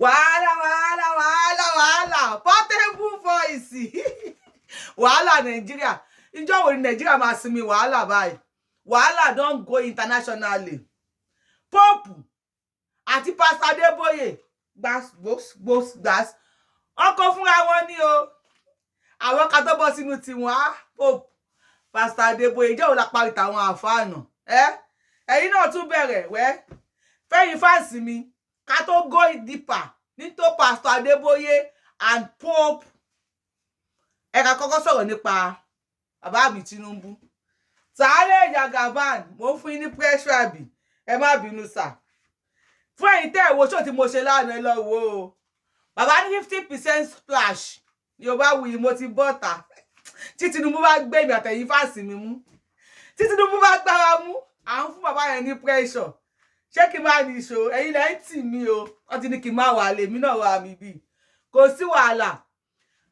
Wàhálà, wàhálà, wàhálà, wàhálà. Portable Voice. Wàhálà Nàìjíríà, ìjọ wo ni Nàìjíríà máa sinmi wàhálà báyìí? Wàhálà don go internationally. Pope àti Pastor Adébóyè, gbas gbos gbos gbas, ọkọ fúnra wọn ní o. Àwọn kan tó bọ́ sínú tiwọn á. Pope, Pastor Adébóyè, ìjọ wo la parí tàwọn àfáànà ẹ? Ẹ̀yin náà tún bẹ̀rẹ̀ wẹ́ fẹ́yìn fans mi. Ká tó go deeper into Pastor Adébóyè and Pope, ẹ ká kọ́kọ́ sọ̀rọ̀ nípa bàbá mi Tinubu. Sàárẹ̀ Jagaban, mo ń fún yín ní pressure àbí? Ẹ má bínú sà. Fún ẹ̀yin tẹ́ ẹ̀ wo show tí mo ṣe lánàá, ẹ lọ wo o. Bàbá ní 50% splash. Yorùbá Wuyì, mo ti bọ́ta. Tí Tinubu bá gbé mi àtẹ̀yìn fans mi mú, tí Tinubu bá gbára mú, à ń fún bàbá yẹn ní pressure. Ṣé kí n máa nìṣó? Ẹ̀yin lẹ́ ń tì mí o. Wọ́n ti ní kí n má wà lèmi náà wà mí bì. Kò sí wàhálà.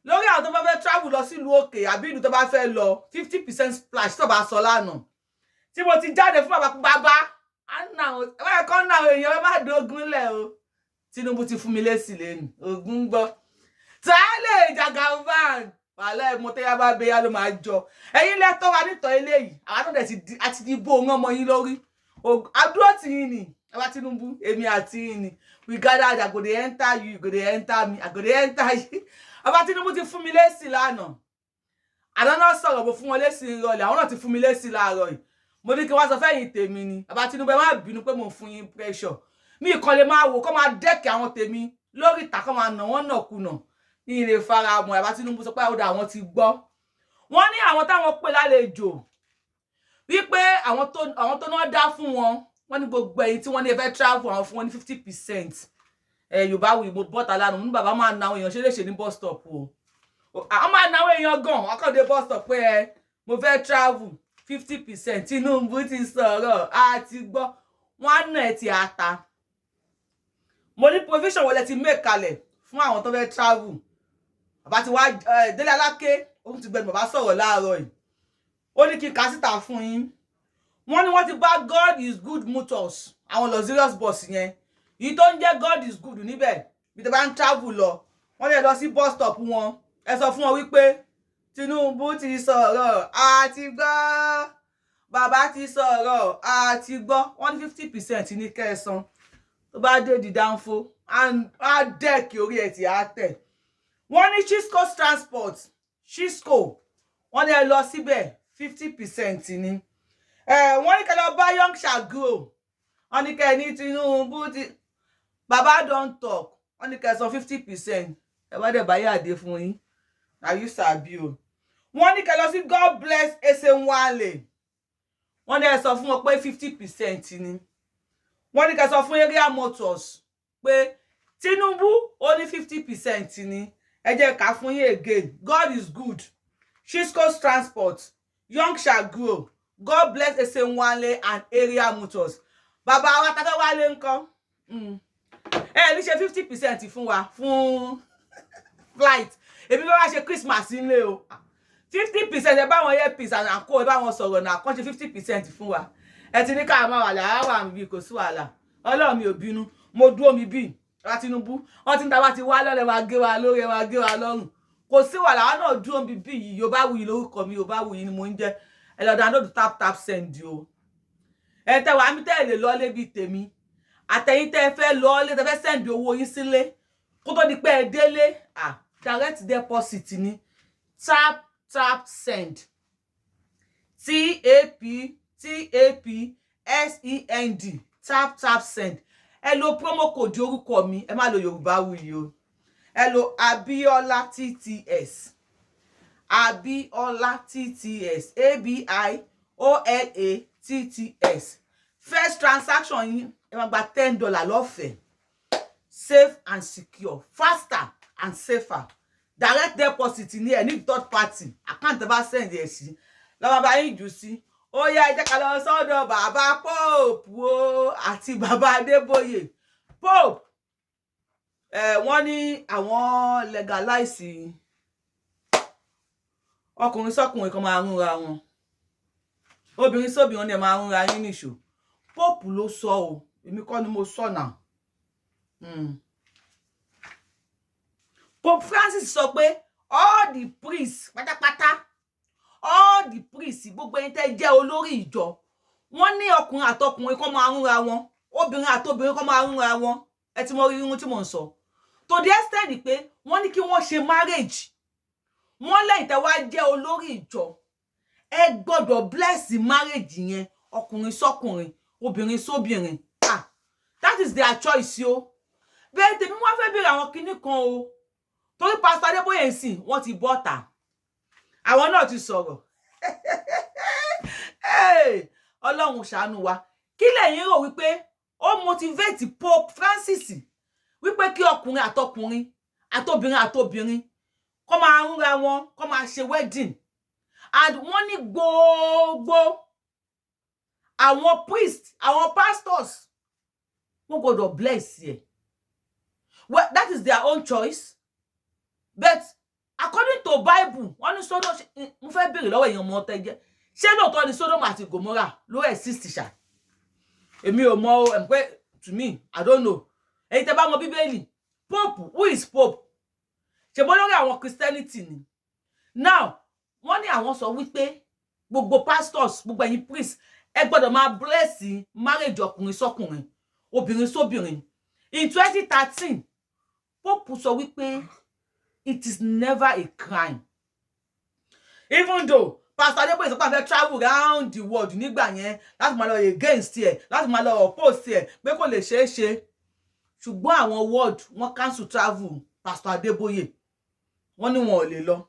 Lórí àwọn tó bá fẹ́ travel lọ sílùú òkè àbí ìlú tó bá fẹ́ lọ, 50% splash tó bá sọ lánàá tí mo ti jáde fún bàbá, bàbá ẹ kọ́ ná àwọn èèyàn, ẹ má dógún lẹ̀ o. Tinubu ti fún mi lésì lẹ́nu. Ògún gbọ́ tààlẹ̀ Jagaban. Wàhálà ẹ̀ mọ́tẹ́yà bá bẹ́yà ló máa jọ. Ẹ̀yin lẹ́tọ́ wa nítọ́ eléyìí. Àwọn náà dẹ̀ ti di bó ń ọmọ yín lórí. Àdúró tì yín ni, bàbá Tinubu. Èmi àti yín ni. We gather. I go dey enter you, you go dey enter me, I go dey enter you. Bàbá Tinubu ti fún mi lésì lánàá. Àná náà sọ̀rọ̀, mo fún wọn lésì ìrọ̀lẹ́. Àwọn náà ti fún mi lésì láàárọ̀ yìí. Mo ní kí wọ́n sọ fẹ́yìn tèmi ni. Bàbá Tinubu, ẹ má bínú pé mo fún yín pressure. Mi kàn lè máa wò kó máa dẹ́kẹ̀ àwọn tèmi lórí ìta, kó máa nà wọ́n nàkúnà ní ilé fara mọ́. Bàbá Tinubu sọ pé àwọn ti gbọ́. Wọ́n ní àwọn táwọn pè lálejò wípé àwọn tó náà dá fún wọn. Wọ́n ní gbogbo ẹ̀yin tí wọ́n ní ẹ fẹ́ travel, àwọn fún wọn ní 50%. Ẹ Yorùbá Wuyì, mo bọ́ta lánàá, mo ní bàbá máa na àwọn èèyàn ṣe léṣe ní bus stop o. Àwọn máa na àwọn èèyàn gan ọkọ̀dé bus stop pé ẹ mo fẹ́ travel, 50%. Tinubu ti sọ̀rọ̀, a ti gbọ́. Wọ́n á nà ẹ́ ti ata. Mo ní provision wọlé ti make kalẹ̀ fún àwọn tó fẹ́ travel. Bàbá ti wá Délé Aláké, ó ti gbẹnu bàbá sọ̀rọ̀ láàárọ̀ yìí. Ó ní kí n kà síta fún yín. Wọ́n ní wọ́n ti bá God Is Good Motors, àwọn luxurious bus yẹn, èyí tó ń jẹ́ God Is Good níbẹ̀. Bí tó bá ń travel lọ, wọ́n lè lọ sí bus stop wọn. Ẹ sọ fún wọn wípé Tinubu ti sọ̀rọ̀, a ti gbọ́. Bàbá ti sọ̀rọ̀, a ti gbọ́. Wọ́n ní 50% ní kẹsàn. Tó bá dé di dánfó, á dẹ́ẹ̀kì orí ẹ̀ tí á tẹ̀. Wọ́n ní Chisco Transport, Chisco, wọ́n ní ẹ lọ síbẹ̀, 50% ni. Wọ́n ní kẹ́ lọ bá Young Shall Grow. Wọ́n ní kẹ́ ní Tinubu ti bàbá don talk. Wọ́n ní kẹ́ san 50%. Ẹ bá dẹ̀ báyà dé fún yín, na you sabi o. Wọ́n ní kẹ́ lọ sí God Bless Esenwale. Wọ́n ní ẹ sọ fún wọn pé 50% ni. Wọ́n ní kẹ́ sọ fún Area Motors pé Tinubu ó ní 50% ni. Ẹ jẹ́ ká fún yín again: God Is Good, Chisco Transport, Young Shall Grow, God Bless Esenwale and Area Motors. Bàbá wa tafẹ́ wálé ńkọ́? Ẹ ní ṣe 50% fún wa fún flight. Èmi bá wá ṣe Christmas nílé o. 50%, ẹ bá wọn Air Peace and co, ẹ bá wọn sọ̀rọ̀ náà kàn ṣe 50% fún wa. Ẹ ti ní ká máa wà lára wà níbi, kò sí wàhálà. Ọlọ́run mi ò bínú, mo dúró mi bí ra Tinubu. Wọ́n ti ń ta bá ti wá lọ́lẹ̀, máa gé wa lórí, ẹ máa gé wa lọ́rùn, kò sí wàhálà. Àwọn náà dúró mi bí yìí. Yorùbá Wuyì lórúkọ mi, Yorùbá Wuyì ni mo ń jẹ́. Ẹ lọ download Tap Tap Send o. Ẹ tẹ wàá mi tẹ́ ẹ lè lọ lébi tèmi àtẹ̀yìn tẹ́ ẹ fẹ́ lọ lé, tẹ́ fẹ́ send owó yín sílé kó tó di pé ẹ délé. Ah, direct deposit ni Tap Tap Send, T A P T A P S E N D, Tap Tap Send. Ẹ lo promo code orúkọ mi. Ẹ má lo Yorùbá Wuyì o. Ẹ lo Abiola TTS, Abiola TTS, A B I O L A T T S. First transaction yín, ẹ máa gba $10 lọ́fẹ̀ẹ́. Safe and secure, faster and safer. Direct deposit ní ẹ ní third party account. Ẹ bá send ẹ sí lọ́wọ́ bá yín jù sí. Ó yá, ẹ jẹ́ ká lọ sọ́dọ̀ bàbá Pope o àti bàbá Adébóyè. Pope ẹ, wọ́n ní àwọn legalize ọkùnrin sọ́kùnrin kan máa ń rúnra wọn, obìnrin sóbìnrin ni ẹ máa ń rúnra yín nìṣó. Pope ló sọ o, èmi kọ́ ni mo sọ náà. Pope Francis sọ pé all the priests pátápátá, all the priests, gbogbo ẹni tẹ́ jẹ́ olórí ìjọ, wọ́n ní ọkùnrin àtọkùnrin kó máa rúnra wọn, obìnrin àtobìnrin kó máa rúnra wọn. Ẹ ti mọ orí irun tí mò ń sọ, to the extent pé wọ́n ní kí wọ́n ṣe marriage. Wọ́n lẹ́yìn tẹ́ wá jẹ́ olórí ìjọ, ẹ gbọ́dọ̀ bless marriage yẹn, ọkùnrin sọ́kùnrin, obìnrin sóbìnrin. Ah, that is their choice o. Bẹ́ẹ̀ tèmi wọ́n fẹ́ béèrè àwọn kinní kan o, torí Pastor Adébóyè ń sìn, wọ́n ti bọ́ta, àwọn náà ti sọ̀rọ̀. Ọlọ́run ṣàánú wa. Kí lẹ̀yin rò wípé ó motivate Pope Francis wípé kí ọkùnrin àtọkùnrin, àtobìnrin àtobìnrin kó máa rúnra wọn, kó máa ṣe wedding? And wọ́n ní gbogbo àwọn priest, àwọn pastors, wọ́n gbọ́dọ̀ bless ẹ̀. Well, that is their own choice, but according to Bible, wọ́n ní Sodom. Mo fẹ́ béèrè lọ́wọ́ èèyàn ọmọ ọtẹ jẹ́, ṣé lóòótọ́ ni Sodom àti Gomorrah ló exist ṣá? Èmi ò mọ̀ o. Ẹ̀ pé to me, I don't know. Èyí tẹ́ bá mọ Bíbélì, Pope, who is Pope? Ṣèbó lórí àwọn Christianity ni. Now, wọ́n ní àwọn sọ wípé gbogbo pastors, gbogbo ẹ̀yin priests, ẹ gbọ́dọ̀ máa bless marriage ọkùnrin sọ́kùnrin, obìnrin sóbìnrin. In 2013, Pope sọ wípé it is never a crime, even though Pastor Adébóyè sọ pé a fẹ́ travel round the world nígbà yẹn láti máa lọ against ẹ̀, láti máa lọ oppose ẹ̀, pé kò lè ṣeé ṣe. Ṣùgbọ́n àwọn world, wọ́n cancel travel Pastor Adébóyè, wọ́n ní wọn ò lè lọ.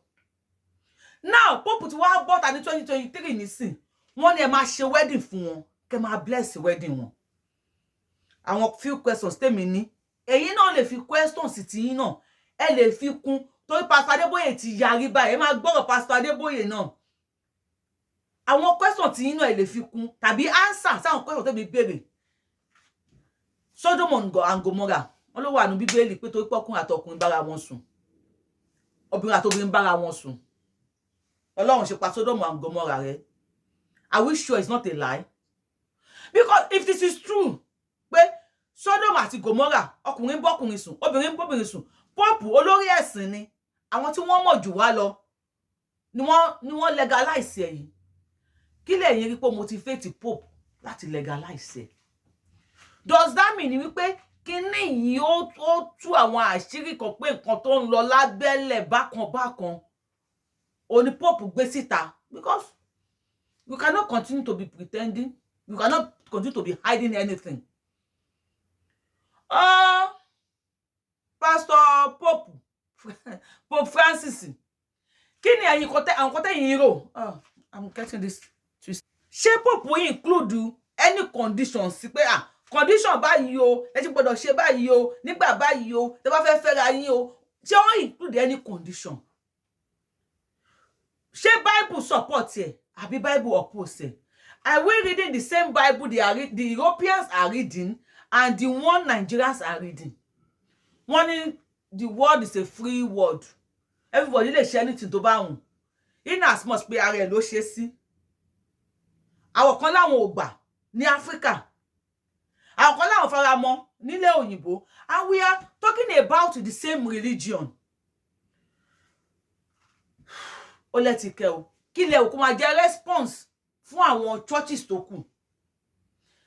Now, Pope ti wá bọ́ta ní 2023 nísìn, wọ́n ní ẹ máa ṣe wedding fún wọn, kẹ́ máa bless wedding wọn. Àwọn few questions tèmi ní, èyí náà lè fi questions tiyín náà, ẹ lè fi kún, torí Pastor Adébóyè ti yarí báyìí. Ẹ máa gbọ́rọ̀ Pastor Adébóyè náà. Àwọn question tiyín náà, ẹ lè fi kún tàbí answer sáwọn question tèmi béèrè. Sodom and Gomorrah, wọn ló wà ní Bíbélì pé torí pọ́kùnrin àtọkùnrin bára wọn sùn, obìnrin àtobìnrin bára wọn sùn, Ọlọ́run ṣe pa Sodom and Gomorrah rẹ́. Are we sure it's not a lie? Because if this is true pé Sodom àti Gomorrah, ọkùnrin bọ́kùnrin sùn, obìnrin bóbìnrin sùn, Pope olórí ẹ̀sìn ni, àwọn tí wọ́n mọ̀ jù wá lọ ni wọ́n legalize ẹ̀ yìí. Kí lẹ̀yin rí pé motivate Pope láti legalize ẹ̀? Does that mean wípé kínní yìí ó tú àwọn àṣírí kan pé nǹkan tó ń lọ lábẹ́lẹ̀ bákan bákan òní Pope gbé síta? Because you cannot continue to be pretending, you cannot continue to be hiding anything. Pastor Pope, Pope Francis, kí ni ẹ̀yin kọ́tẹ́, àwọn kọ́tẹ́ yìí rò? Oh, I'm getting this twist. Ṣé Pope include any condition sí pé, ah, condition báyìí o, ẹ ti gbọ́dọ̀ ṣe báyìí o, nígbà báyìí o, tẹ́ bá fẹ́ fẹ́ra yín o? Ṣé wọ́n include any condition? Ṣé Bible support ẹ̀ àbí Bible oppose ẹ̀? Are we reading the same Bible the Europeans are reading and the one Nigerians are reading? Wọ́n ní the world is a free world, everybody lè ṣe anything tó bá wùn, in as much pé ara ẹ̀ ló ṣe sí. Àwọn kan láwọn ò gbà ní Áfíríkà, àwọn kan láwọn fara mọ́ nílẹ̀ òyìnbó, and we are talking about the same religion. Ó lẹ́tìkẹ́ o. Kí lẹ òkú máa jẹ́ response fún àwọn churches tó kù?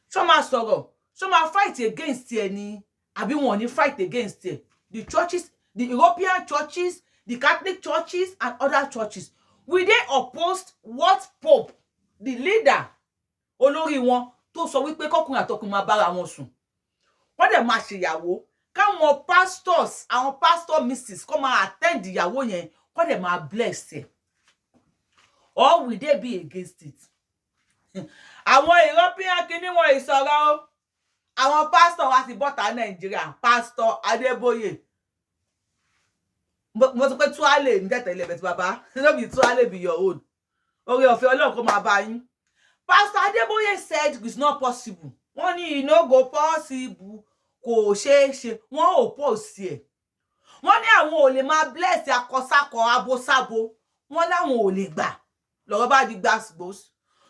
Ṣó máa sọ̀rọ̀? Ṣó máa fight against ẹ ni, àbí wọn ò ní fight against ẹ? The churches, the European churches, the Catholic churches and other churches, will they oppose what Pope, the leader, olórí wọn, tó sọ wípé kọkùnrin àtọkùnrin máa bára wọn sùn, wọ́n dẹ̀ máa ṣèyàwó, káwọn pastors, àwọn pastor missus kó máa attend ìyàwó yẹn, kó dẹ̀ máa bless ẹ̀, or will they be against it? Àwọn European kìíní wọn ìsọ̀rọ̀ o. Àwọn pastor wa ti bọ́ta Nàìjíríà. Pastor Adébóyè, mo sọ pé tuale ní tẹ̀tẹ̀lẹ̀ bẹ̀ tí bàbá, no be tuale be your own. Oore ọ̀fẹ́ Ọlọ́run kó máa bá yín. Pastor Adébóyè said it's not possible. Wọ́n ní e no go possible, kò ṣeé ṣe. Wọ́n ò pọ̀ sí ẹ̀. Wọ́n ní àwọn ò lè máa bless akọsákọ, abosábo. Wọ́n láwọn ò lè gbà. Lọ́rọ̀ bá di gbàsgbòs,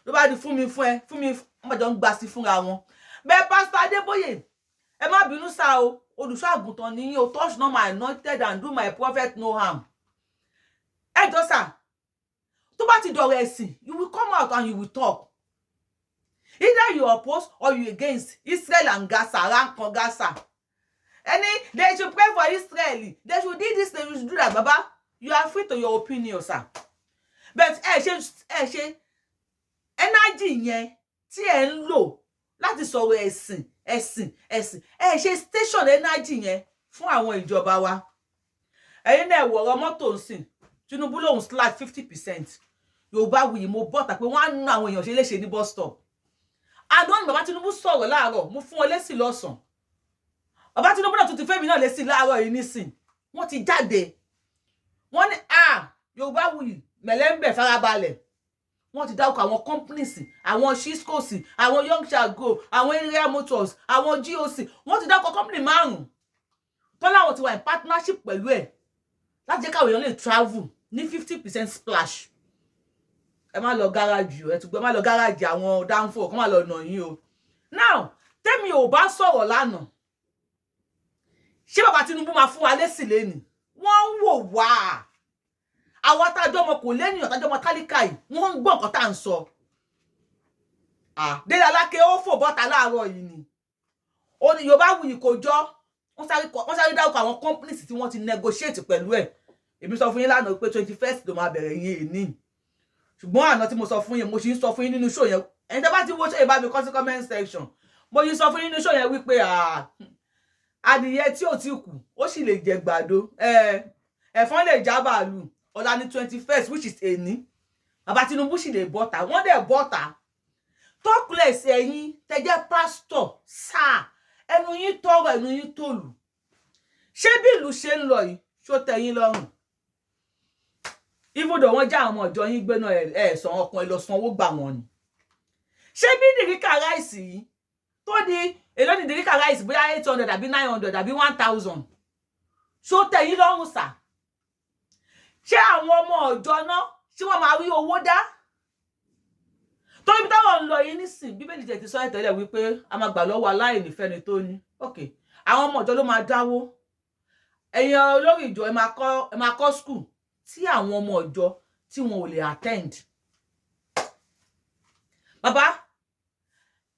ló bá di fún mi fún ẹ fún mi, wọ́n bá jọ ń gbà sí fúnra wọn bẹ́ẹ̀. Pastor Adébóyè, ẹ má bínú sá o. Olùṣọ́ àgùntàn ní yín o. Touch not my anointed and do my prophet no harm. Ẹ jọ sà, tó bá ti dọ̀rọ̀ ẹ̀sìn, you will come out and you will talk. Either you oppose or you against. Israel and Gaza, ara ń kan Gaza ẹni, they should pray for Israel, they should do this, they should do that. Baba, you are free to your opinion, sir, but ẹ ṣe energy yẹn tí ẹ ń lò láti sọ̀rọ̀ ẹ̀sìn, ẹ̀sìn, ẹ̀sìn, ẹ ṣe station energy yẹn fún àwọn ìjọba wa. Ẹ̀yin náà wọ̀rọ̀ mọ́tò ń sìn. Tinubu lòun slash 50%. Yorùbá wuyì, mo bọ́ta pé wọ́n á ná àwọn èèyàn ṣe léṣe ní bus stop. Àná ni bàbá Tinubu sọ̀rọ̀ láàárọ̀, mo fún wọn lésì lọ́sàn. Bàbá Tinubu náà tún ti fẹ́mi náà lésì láàárọ̀ yìí nísìn. Wọ́n ti jáde, wọ́n ní a Yorùbá wuyì mẹ̀lẹ́ńbẹ̀ farabalẹ̀. Wọ́n ti dárúkọ àwọn companies, àwọn Chiscos, àwọn Young Shall Grow, àwọn Area Motors, àwọn GOC. Wọ́n ti dárúkọ company márùn-ún tó láwọn ti wà in partnership pẹ̀lú ẹ̀ láti jẹ́ káwọn èèyàn lè travel ní 50% splash. Ẹ má lọ gáràjì o, ẹ tún gbọ́, ẹ má lọ gáràjì àwọn dáńfò kó má lọ nà yín o. Now, tẹ́mi ò bá sọ̀rọ̀ lánàá, ṣé bàbá Tinubu máa fún wa lésì lẹ́nìí? Wọ́n ń wò wá. Àwọn tájọ́ ọmọ kò lẹ́nìyàn, tájọ́ ọmọ tálíkà yìí, wọ́n ń gbọ́ nǹkan tá à ń sọ. Délé Aláké, ó fò bọ́ta láàárọ̀ yìí ni, ó ní Yorùbá wuyì kò jọ. Wọ́n sáré dárúkọ àwọn companies tí wọ́n ti negotiate pẹ̀lú ẹ̀. Èmi sọ fún yín lánàá pé 21st ló máa bẹ̀rẹ̀ yín èní, ṣùgbọ́n àná tí mo sọ fún yín, mo sì ń sọ fún yín nínú show yẹn. Ẹni tẹ́ bá ti wo show yẹn, bá mi kọ sí comment section. Mo sì ń sọ fún yín nínú show yẹn wípé adìyẹ tí ò ti kù, ó sì lè jẹ gbàdo, ẹ̀fọn lè já bàálù. Ọ̀la ní 21st, which is èní. Bàbá Tinubu sì lè bọ́ta, wọ́n dẹ̀ bọ́ta. Talk less ẹ̀yin tẹ́ jẹ́ pásítọ̀ sáà, ẹnu yín tọrọ, ẹnu yín tòlù. Ṣé bí ìlú ṣe ń lọ yìí, ṣó tẹ́ yín lọ́rùn? Even though wọ́n já àwọn ọmọ ìjọ yín gbé náà, ẹ san ọkàn ẹ lọ sanwó gbà wọ́n ni. Ṣé bí derica rice yìí tó di èló ní derica rice, bóyá 800 àbí 900 àbí 1,000, ṣó tẹ́ yín lọ́rùn sà? Ṣé àwọn ọmọ ọ̀jọ́ náà, ṣé wọ́n máa rí owó dá? Torí bí táwọn ń lọ yìí nísìn, Bíbélì tẹ̀ ti sọ ẹ̀ tẹ́lẹ̀ wípé a máa gbà lọ́wọ́ aláìní fẹ́ni tó ní. Ok, àwọn ọmọ ọ̀jọ́ ló máa dáwó. Ẹ̀yin olórí ìjọ, ẹ máa kọ́ school tí àwọn ọmọ ọ̀jọ́ tí wọn ò lè attend. Bàbá,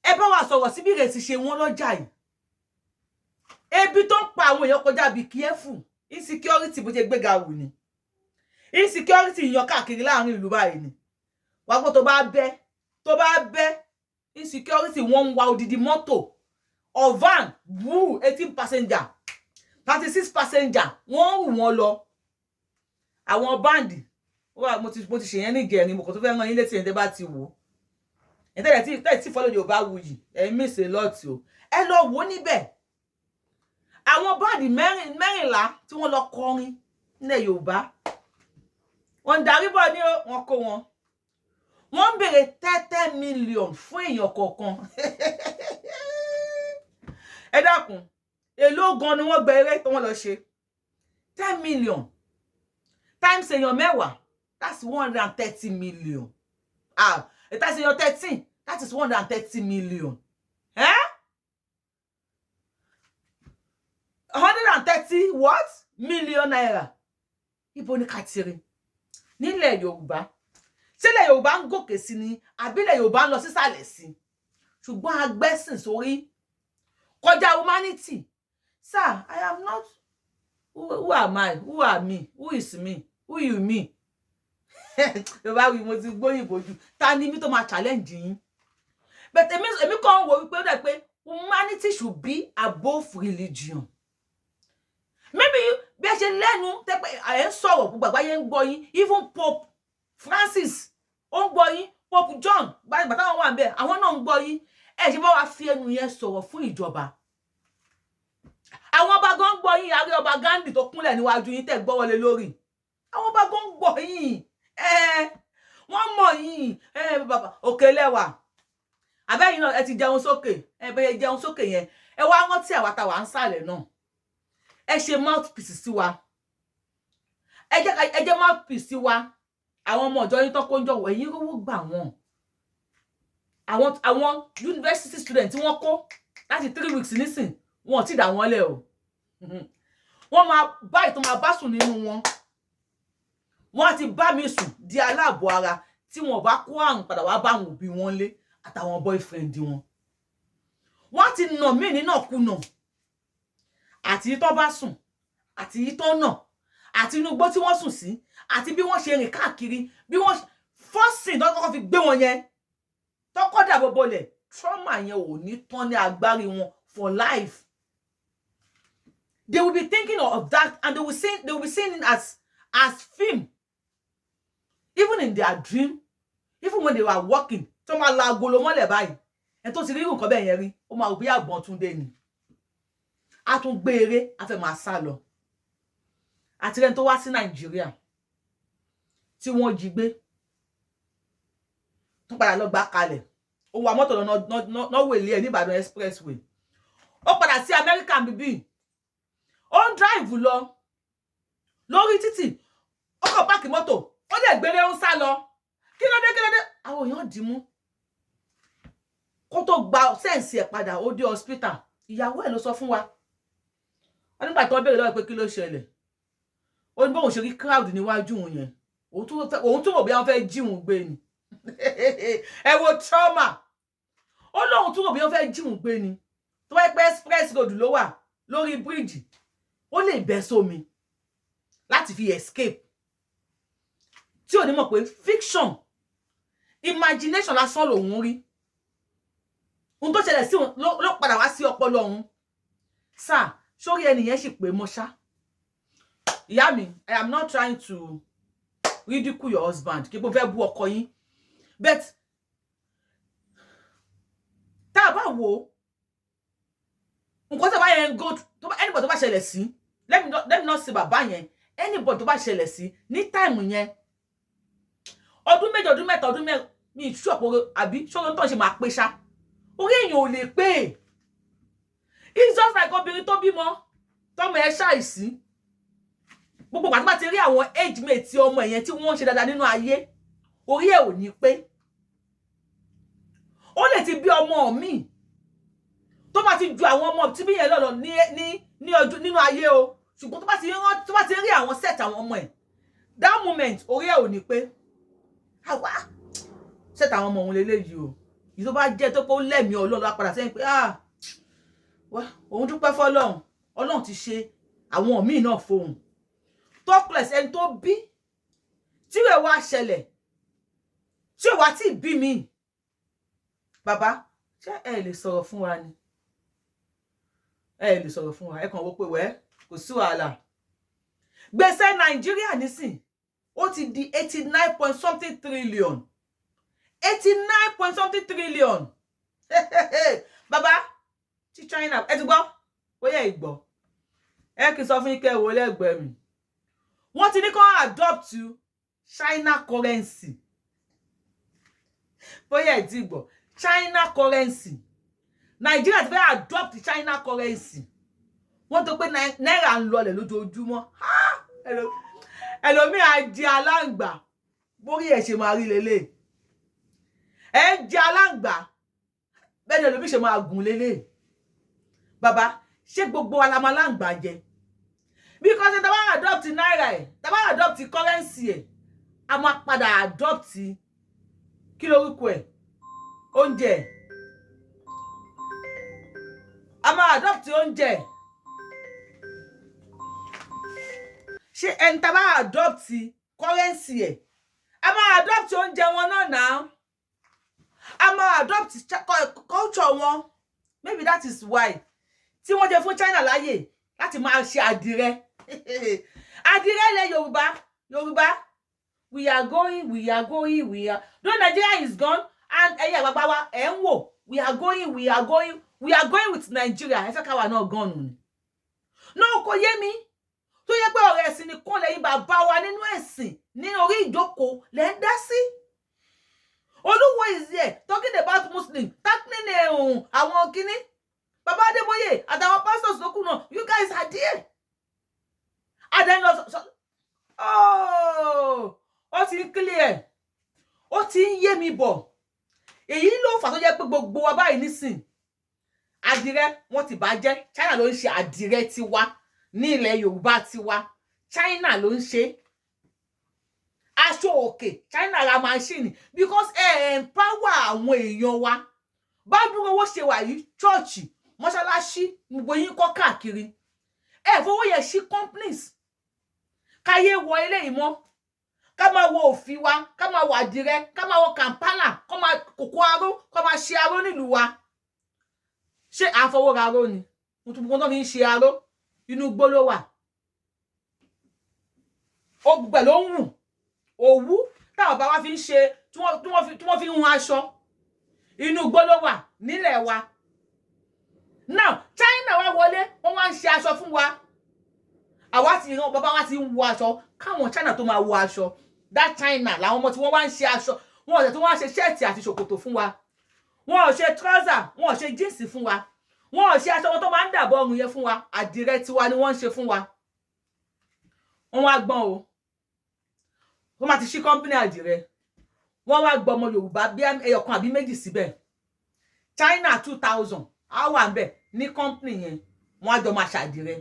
ẹ bá wa sọ̀rọ̀ síbi ìrètí ṣe wọ́n lọ́jà yìí. Ebi tó ń pa àwọn èèyàn kọjá, be careful. Insecurity bó ṣe gbéga wù ni insecurity yan káàkiri láàrin ìlú báyìí ni wàá gbọ́. Tó bá bẹ́ insecurity, wọ́n ń wa odidi mọ́tò or van wú, 18 passenger, 36 passenger, wọ́n ń rù wọ́n lọ. Àwọn band mo ti ṣèyẹn ní ìjẹrin. Mo kàn tó fẹ́ rán yín létí. Ẹ̀ tẹ́ bá ti wò ó, ẹ̀ tẹ́lẹ̀ tí follow Yorùbá Wuyì, ẹ̀ miss a lot o. Ẹ lọ wò ó níbẹ̀, àwọn band 14 tí wọ́n lọ kọrin nílẹ̀ Yorùbá, wọ́n ń darí bọ̀ ní wọ́n kó wọn, wọ́n ń béèrè 30 million fún èèyàn kọ̀ọ̀kan. Ẹ dákun, èló gan ni wọ́n gba eré tí wọ́n lọ ṣe? 10 million times èèyàn 10, that's 130 million. Ah, that's èèyàn 13, that is 130 million. Eh? 130 what million naira? Ibo ni ká ti rí nílẹ̀ Yorùbá? Sílẹ̀ Yorùbá ń gòkè sí ni, àbílẹ̀ Yorùbá ń lọ sísàlẹ̀ sí? Ṣùgbọ́n agbẹ́sìn sórí kọjá humanity. Sir, I am not who am I, who are me, who is me, who you me. Yorùbá wí, mo ti gbóyìnbó jù. Ta ni mí tó máa challenge yín? But èmi kàn ń wò wípé ó dẹ̀ pé humanity should be above religion. Maybe bí ẹ ṣe lẹ́nu tẹ́pẹ́ ẹ̀ ń sọ̀rọ̀, gbogbo àgbáyé ń gbọ́ yín. Even Pope Francis ó ń gbọ́ yín, Pope John gbàgbà táwọn wà ń bẹ̀, àwọn náà ń gbọ́ yín. Ẹ ṣe bá wa fi ẹnu yẹn sọ̀rọ̀ fún ìjọba. Àwọn ọba gan ń gbọ́ yín. Ààrẹ ọba Gandhi tó kúnlẹ̀ níwájú yín tẹ́ gbọ́wọ́lé lórí, àwọn ọba gan ń gbọ́ yín. Ẹ wọ́n mọ̀ yín. Ẹ bàbá òkè lẹ́wà, àbẹ́yìn náà ẹ ti jẹun sókè, ẹ bẹ́ẹ̀ jẹun sókè yẹn. Ẹ wá rántí àwa táwa ń sàlẹ̀ náà. Ẹ ṣe mouthpiece sí wa, ẹ jẹ́ mouthpiece sí wa. Àwọn ọmọ ọ̀jọ́ yín tó kó ń jọ̀wọ́, ẹ̀yin rówó gbà wọ́n. Àwọn university student tí wọ́n kó láti 3 weeks nísìn, wọn ò tí dà wọ́n lẹ̀ o. Wọ́n máa bá ìtàn máa bá sùn nínú wọn, wọ́n á ti bá mi sùn di aláàbọ̀ ara. Tí wọn bá kó àrùn padà wá bá àwọn òbí wọn lé àtàwọn boyfriend wọn, wọ́n ti nà mí nínàkunà, àti tó bá sùn, àti tó nà, àti inú igbó tí wọ́n sùn sí, àti bí wọ́n ṣe rìn káàkiri, bí wọ́n fọ́sìn tó kọ́kọ́ fi gbé wọn yẹn, tọ́kọ́ dàbò bolẹ̀. Trauma yẹn ò ní tán ní agbárí wọn for life. They will be thinking of that and they will be seeing it as film, even in their dream, even when they were walking. Tó máa la agolo mọ́lẹ̀ báyìí, ẹ tó ti rí nǹkan bẹ́ẹ̀ yẹn rí, ó máa rò bí àgbọ̀n tún dé ni, a tún gbé eré, a fẹ́ máa sá lọ. Àti rẹni tó wá sí Nàìjíríà tí wọ́n jí gbé, tó padà lọ gbà kalẹ̀. Ó wa mọ́tò lọ náwó ilé ẹ̀ ní Ìbàdàn expressway. Ó padà sí Amẹ́ríkà bíbí, ó ń drive lọ lórí títì, ó kàn park mọ́tò, ó dẹ̀ gbére, ó ń sá lọ. Kí ló dé? Kí ló dé? Àwọn èèyàn dì mú. Kó tó gba sense ẹ̀ padà, ó dé hospital. Ìyàwó ẹ̀ ló sọ fún wa. Wọ́n nígbà tó béèrè lọ́wọ́ pé kí ló ṣẹlẹ̀, ó ní bóun ṣe rí crowd níwájú òun yẹn, òun tún rò bí wọ́n fẹ́ jí òun gbé ni. Ẹ wo trauma. Ó lóun tún rò bí wọ́n fẹ́ jí òun gbé ni. Tó bá pẹ́ express road ló wà, lórí bíríìjì, ó lè bẹ́ sómi láti fi escape, tí ò ní mọ̀ pé fiction, imagination lásán lòun rí. Ohun tó ṣẹlẹ̀ sí òun ló padà wá sí ọpọlọ òun. Sáà sórí ẹnìyẹn sì pé mọ́ṣá. Ìyá mi, I am not trying to ridicule your husband, kí n fẹ́ bú ọkọ yín, but tá a bá wo nǹkan tó bá yẹn go tó bá, anybody tó bá ṣẹlẹ̀ sí, let me not say bàbá yẹn, anybody tó bá ṣẹlẹ̀ sí ní time yẹn, ọdún 2, ọdún 3, ọdún 4, mi ìṣú ọ̀pọ̀ àbí ṣọ́rọ́ tó ń ṣe máa pé ṣá, orí èèyàn ò lè pé. It's just like obìnrin tó bímọ, tọmọ ẹ ṣàìsí. Gbogbo pàtó bá ti rí àwọn age mate ọmọ yẹn tí wọ́n ń ṣe dáadáa nínú ayé, orí ẹ̀ ò ní pé. Ó lè ti bí ọmọ mi tó bá ti ju àwọn ọmọ tí bí yẹn lọ́lọ́ ní ọdún nínú ayé o, ṣùgbọ́n tó bá ti rí àwọn set àwọn ọmọ ẹ̀, that moment, orí ẹ̀ ò ní pé. Àwa set àwọn ọmọ òun lélẹ́yìí o. Yìí tó bá jẹ́ tó pé ó lẹ́mìí Ọlọ́run á padà sẹ́yìn pé, ah, òun dúpẹ́ fọlọ́run, Ọlọ́run ti ṣe àwọn míì náà fóun. Talkless ẹni tó bí tí rẹ̀ wá ṣẹlẹ̀, tí ò wá tí bí mi. Bàbá, ṣé ẹ lè sọ̀rọ̀ fún wa ni? Ẹ lè sọ̀rọ̀ fún wa. Ẹ kàn wò pé wẹ́ kò sí wàhálà. Gbèsè Nàìjíríà nísìn, ó ti di 89 point something trillion, 89 point something trillion. Bàbá, tí China, ẹ ti gbọ́ bóyá ẹ gbọ́, ẹ kì í sọ fún yín kẹ́ ẹ wò lẹ́gbẹ̀ẹ́ mi. Wọ́n ti ní kó adopt China currency. Bóyá ẹ ti gbọ́, China currency. Nàìjíríà ti fẹ́ adopt China currency. Wọ́n tó pé náírà ń lọlẹ̀ lójoojúmọ́. Ẹlòmíì á jẹ aláǹgbá, bórí ẹ̀ ṣe máa rí lélẹ̀. Ẹ ń jẹ aláǹgbá, bẹ́ẹ̀ ni ẹlòmíì ṣe máa gùn lélẹ̀. Bàbá, ṣé gbogbo wa la máa láǹgbá jẹ? Because tá bá adopt náírà ẹ̀, tá bá adopt currency ẹ̀, a máa padà adopt, kí lorúkọ ẹ̀, oúnjẹ. A máa adopt oúnjẹ. Ṣé ẹni tá bá adopt currency ẹ̀, a máa adopt oúnjẹ wọn náà náà, a máa adopt culture wọn. Maybe that is why tí wọ́n jẹ fún China láyè láti máa ṣe àdìrẹ, àdìrẹ ilẹ̀ Yorùbá. Yorùbá, we are going, we are going, we are though Nigeria is gone and ẹ̀yin àgbàgbà wa ẹ̀ ń wò. We are going, we are going, we are going with Nigeria. Ẹ fẹ́ káwa náà gan nù ni náà, kò yé mi. Tó yẹ pé ọ̀rọ̀ ẹ̀sìn nìkan lẹ́yìn bàbá wa nínú ẹ̀sìn ní orí ìjókòó lẹ́ ń dá sí. Olúwo is here talking about Muslim, tackling àwọn kínní. Bàbá Adébóyè àtàwọn pastors tó kù náà, you guys are there. Adé lọ sọ, ó ti ń clear, ó ti ń yé mi bọ̀. Èyí ló fà tó jẹ́ pé gbogbo wa báyìí nísìn, àdìrẹ wọn ti bàjẹ́. China ló ń ṣe àdìrẹ tiwa. Ní ilẹ̀ Yorùbá tiwa, China ló ń ṣe aṣọ òkè. China ra machine because ẹ empower àwọn èèyàn wa. Bá dúró owó ṣe wà yìí, church, mọ́ṣáláṣí, gbogbo yín kọ́ káàkiri. Ẹ fowó yẹn sí companies, káyé wọ eléyìí mọ́, ká máa wọ òfin wa, ká máa wọ àdìrẹ, ká máa wọ Kampala, kó máa kòkó aró, kó máa ṣe aró nílùú wa. Ṣé àfọwọ́ra aró ni? Mo tún gbogbo tó fi ń ṣe aró, inú igbó ló wà. Ó gbogbo ẹ̀ ló ń wù. Òwú táwọn bàbá fi ń ṣe, tí wọ́n fi ń hun aṣọ, inú igbó ló wà nílẹ̀ wa. Now China wá wọlé, wọ́n wá ń ṣe aṣọ fún wa. Àwa ti ràn bàbá wa ti ń wọ aṣọ káwọn China tó máa wọ aṣọ. That China làwọn ọmọ tí wọ́n wá ń ṣe aṣọ wọn, ọ̀sẹ̀ tí wọ́n á ṣe shirt àti ṣòkòtò fún wa, wọn ò ṣe trouser, wọn ò ṣe jeans fún wa, wọn ò ṣe aṣọ wọn tó máa ń dàbọ̀ ọrùn yẹn fún wa. Àdìrẹ tiwa ni wọ́n ń ṣe fún wa. Wọ́n wá gbọ́n o, wọ́n máa ti ṣí company àdìrẹ, wọ́n wá gbọ́ ọmọ Yorùbá bí ẹyọkan àbí méjì síbẹ̀. China 2,000 á wà ń bẹ̀ ní company yẹn, wọ́n á jọ máa ṣàdìrẹ.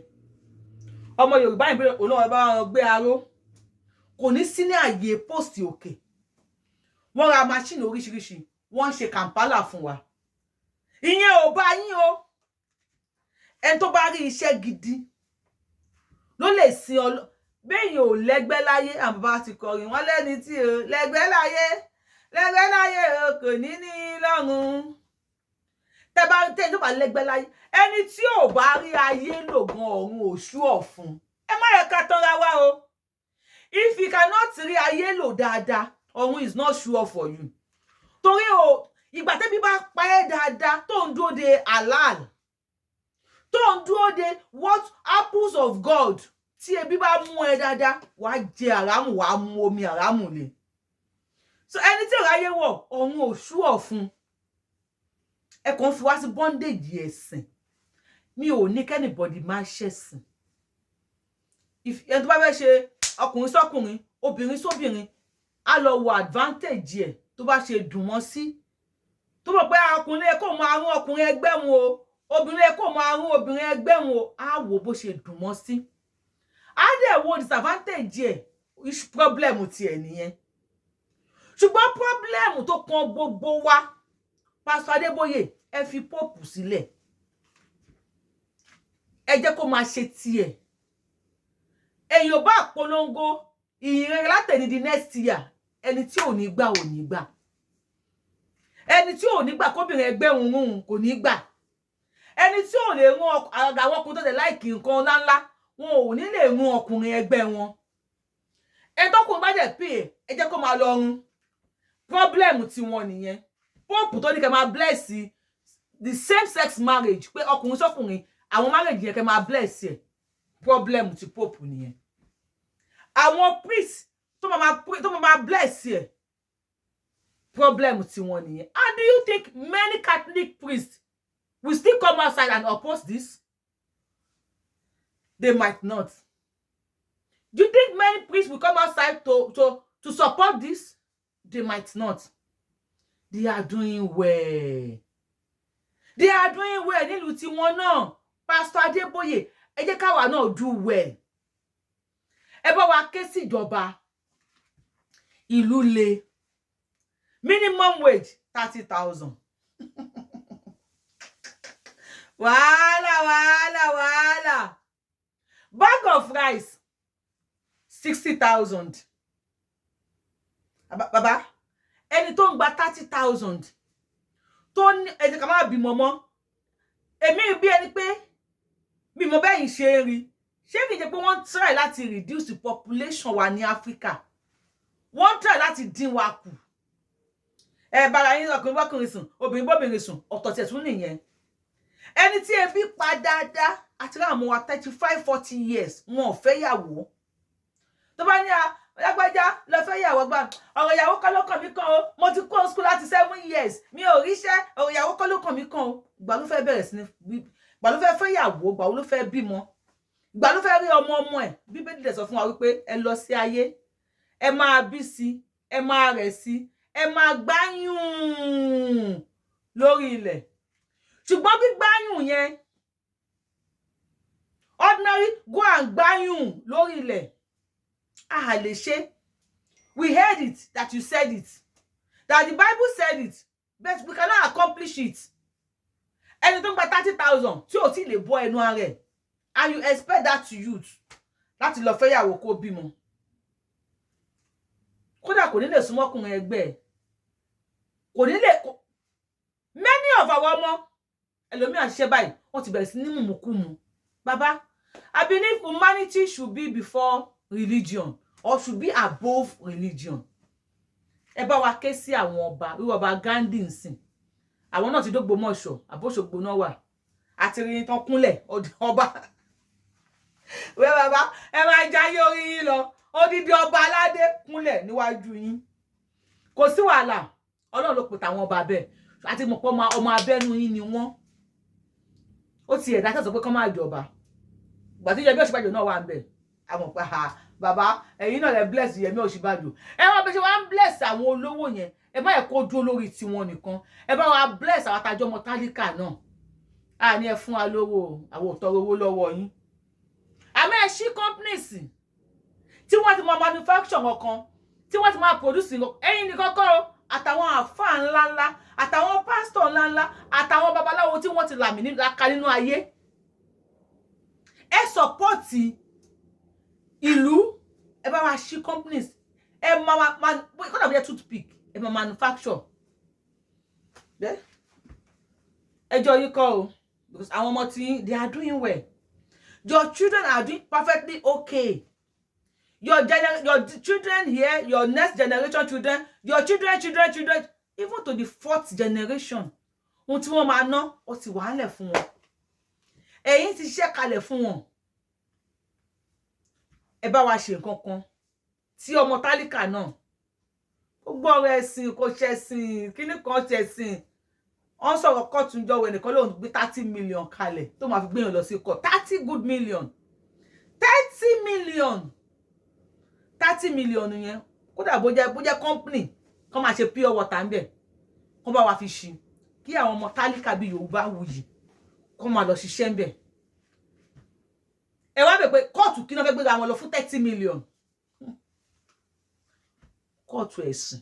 Ọmọ Yorùbá yìí pé olóòwò bá wọn gbé aró, kò ní sí ní àyè post òkè. Wọ́n ra machine oríṣiríṣi, wọ́n ń ṣe Kampala fún wa. Ìyẹn ò bá yín o. Ẹni tó bá rí iṣẹ́ gidi ló lè sin ọ. Béèyàn ò lẹ́gbẹ́ láyé, àwọn bàbá ti kọrin wọ́n lẹ́ni tí o lẹ́gbẹ́ láyé, lẹ́gbẹ́ láyé o, kò ní ní lọ́run. Tẹ́ bá tẹ́ tó bá lẹ́gbẹ́ láyé, ẹni tí ò bá rí ayé lò gan, ọ̀run òṣù ọ̀fun. Ẹ má yẹ ká tanra wá o. If you cannot rí ayé lò dáadáa, ọ̀run is not sure for you. Torí o, ìgbà tẹ́bí bá pa ẹ́ dáadáa, tó ń dúró de halal, tó ń dúró de what apples of God, tí ebi bá mú ẹ dáadáa, wàá jẹ àràmù, wàá mú omi àràmù le. So ẹni tí ò ráyé wọ̀, ọ̀run òṣù ọ̀fun. Ẹ kàn fi wá sí bondage ẹ̀sìn. Mi ò ní kí anybody máa ṣẹ̀sìn. Ẹni tó bá fẹ́ ṣe ọkùnrin sọ́kùnrin, obìnrin sóbìnrin, á lọ wo advantage ẹ̀ tó bá ṣe dùn mọ́ sí, tó mọ̀ pé ọkùnrin ẹ kò máa rún ọkùnrin ẹgbẹ́ wọn o, obìnrin ẹ kò máa rún obìnrin ẹgbẹ́ wọn o, á wò bó ṣe dùn mọ́ sí, á dẹ̀ wo disadvantage ẹ̀. Problem tiẹ̀ nìyẹn. Ṣùgbọ́n problem tó kan gbogbo wa, Pásítọ̀ Adébóyè, ẹ fi Pope sílẹ̀, ẹ jẹ́ kó máa ṣe tiẹ̀. Èèyàn bá polongo ìyìnrere látẹ̀ní di next year, ẹni tí ò ní gbà ò ní gbà. Ẹni tí ò ní gbà kóbìnrin ẹgbẹ́ òun rún kò ní gbà. Ẹni tí ò lè rún, àgàgà àwọn ọkùnrin tó tẹ̀ like nǹkan ńláńlá, wọn ò ní lè rún ọkùnrin ẹgbẹ́ wọn. Ẹni tọkùnrin bá dẹ̀ pè é, ẹ jẹ́ kó máa lọ rún. Problem tiwọn nìyẹn. Pope tó ní kẹ́ máa bless the same sex marriage, pé ọkùnrin sọkùnrin, àwọn marriage yẹn, kẹ́ máa bless ẹ̀, problem ti Pope nìyẹn. Àwọn priest tó máa bless ẹ̀, problem tiwọn nìyẹn. And do you think many Catholic priests will still come outside and oppose this? They might not. Do you think many priests will come outside to support this? They might not. They are doing well, they are doing well nílùú tiwọn náà. Pastor Adébóyè, ẹ jẹ́ káwa náà do well. Ẹ bá wa ké síjọba. Ìlú le. Minimum wage 30,000. Wàhálà, wàhálà, wàhálà. Bag of rice 60,000. Bàbá, ẹni tó ń gba 30,000, tó ní ẹ jẹ́ ká má bímọ mọ́, èmi bí ẹni pé bí mo bẹ́yìn ṣe ń rí, ṣé kìí ṣe pé wọ́n try láti reduce the population wa ní Africa? Wọ́n try láti dín wa kù. Ẹ bára yín, ọkùnrin bọ́kùnrin sùn, obìnrin bóbìnrin sùn, ọ̀tọ̀ tiẹ̀ tún nìyẹn. Ẹni tí ebi pa dáadáa àti ráwọn ọmọ wa 35, 40 years, wọn ò fẹ́ yàwó. Tó bá ní a lágbájá lọ fẹ́ yàwó, gbà ọ̀rọ̀ ìyàwó kọ́ ló kàn mí kàn o. Mo ti kó school láti 7 years, mi ò ríṣẹ́. Ọ̀rọ̀ ìyàwó kọ́ ló kàn mí kàn o. Gbà ló fẹ́ bẹ̀rẹ̀ sí ní, gbà ló fẹ́ fẹ́ yàwó, gbà ló fẹ́ bímọ, gbà ló fẹ́ rí ọmọ ọmọ ẹ̀? Bíbélì dẹ̀ sọ fún wa wípé ẹ lọ sí ayé, ẹ máa bí sí, ẹ máa rẹ̀ sí, ẹ máa gbáyùn lórí ilẹ̀. Ṣùgbọ́n gbígbáyùn yẹn, Ordinary go and gbáyùn lórí ilẹ̀, a lè ṣe. We heard it, that you said it, that the Bible said it, but we cannot accomplish it. Ẹni tó ń gba 30,000 tí ò tí lè bọ́ ẹnu ara ẹ̀, and you expect that youth láti lọ fẹ́yàwó, kó bímọ, kódà kò ní lè súnmọ́ ọkùnrin ẹgbẹ́ ẹ̀, kò ní lè. Many of our ọmọ ẹlòmíà ṣiṣẹ́ báyìí, wọ́n ti bẹ̀rẹ̀ sí ní mùmùkùmù. Bàbá, I believe humanity should be before religion or should be above religion. Ẹ bá wa ké sí àwọn ọba, wíwọ ọba Gandhi nsìn, àwọn náà ti dÓgbómọ̀ṣọ́ àbóṣogbo náà wà àti rí tán kúnlẹ̀ ọba. Wẹ́ bàbá, ẹ máa jayé orí yín lọ. Odidi ọba aládé kúnlẹ̀ níwájú yín, kò sí wàhálà. Ọlọ́run ló pè táwọn ọba bẹ́ẹ̀ àti mọ̀ pé ọmọ abẹ́nu yín ni wọ́n. Ó ti ẹ̀dá sọ̀tọ̀ pé kọ́ máa jọba. Ìgbà tí Yẹmí Ọ̀ṣínbàjò náà wà ń bẹ̀, àmọ̀ pé ha bàbá, ẹ̀yin náà lẹ bless Yẹmí Ọ̀ṣínbàjò. Ẹ wọ́n bẹ ṣe wá ń bless àwọn olówó yẹn, ẹ má yẹ kó dúró lórí tiwọn nìkan. Ẹ bá wa bless àwọn atajọ́ ọmọ tálíkà náà. A ní ẹ fún wa lówó, àwọn ò tọrọ owó lọ́wọ́ yín, àmọ́ ẹ ṣí companies tí wọ́n ti máa manufacture nǹkan, tí wọ́n ti máa produce nǹkan. Ẹ̀yin nìkan kọ́ o, àtàwọn àfáà ńláńlá, àtàwọn pásítọ̀ ńláńlá, àtàwọn babaláwo tí wọ́n ti làmì láka nínú ayé, ẹ support ìlú. Ẹ bá wa ṣí companies, ẹ máa ma kọ́nà bí ẹ toothpick, ẹ máa manufacture bẹ́ẹ̀. Ẹjọ́ yìí kọ́ o, because àwọn ọmọ tí, they are doing well. Your children are doing perfectly okay. Your children here, your next generation children, your children, children, children, even to the fourth generation, ohun tí wọ́n máa ná, ó ti wà á lẹ̀ fún wọn. Ẹ̀yin ti ṣiṣẹ́ kalẹ̀ fún wọn. Ẹ bá wa ṣe nǹkan kan tí ọmọ tálíkà náà, gbogbo ọ̀rọ̀ ẹ̀sìn kò ṣẹ̀sìn, kíní kan ṣẹ̀sìn. Wọ́n sọ̀rọ̀ kóòtù jọ̀wọ́, ẹnìkan lòun gbé 30 million kalẹ̀ tó máa fi gbéyàn lọ sí court. 30 good million, 30 million, 30 million yẹn, kódà bó jẹ́ company kó máa ṣe pure water ń bẹ̀, kó bá wa fi ṣí, kí àwọn ọmọ tálíkà bíi Yorùbá wuyì kó máa lọ ṣiṣẹ́ ń bẹ̀. Ẹ wá bẹ̀ pé kóòtù kí náà fẹ́ gbéra wọn lọ fún 30 million? Kóòtù ẹ̀sìn,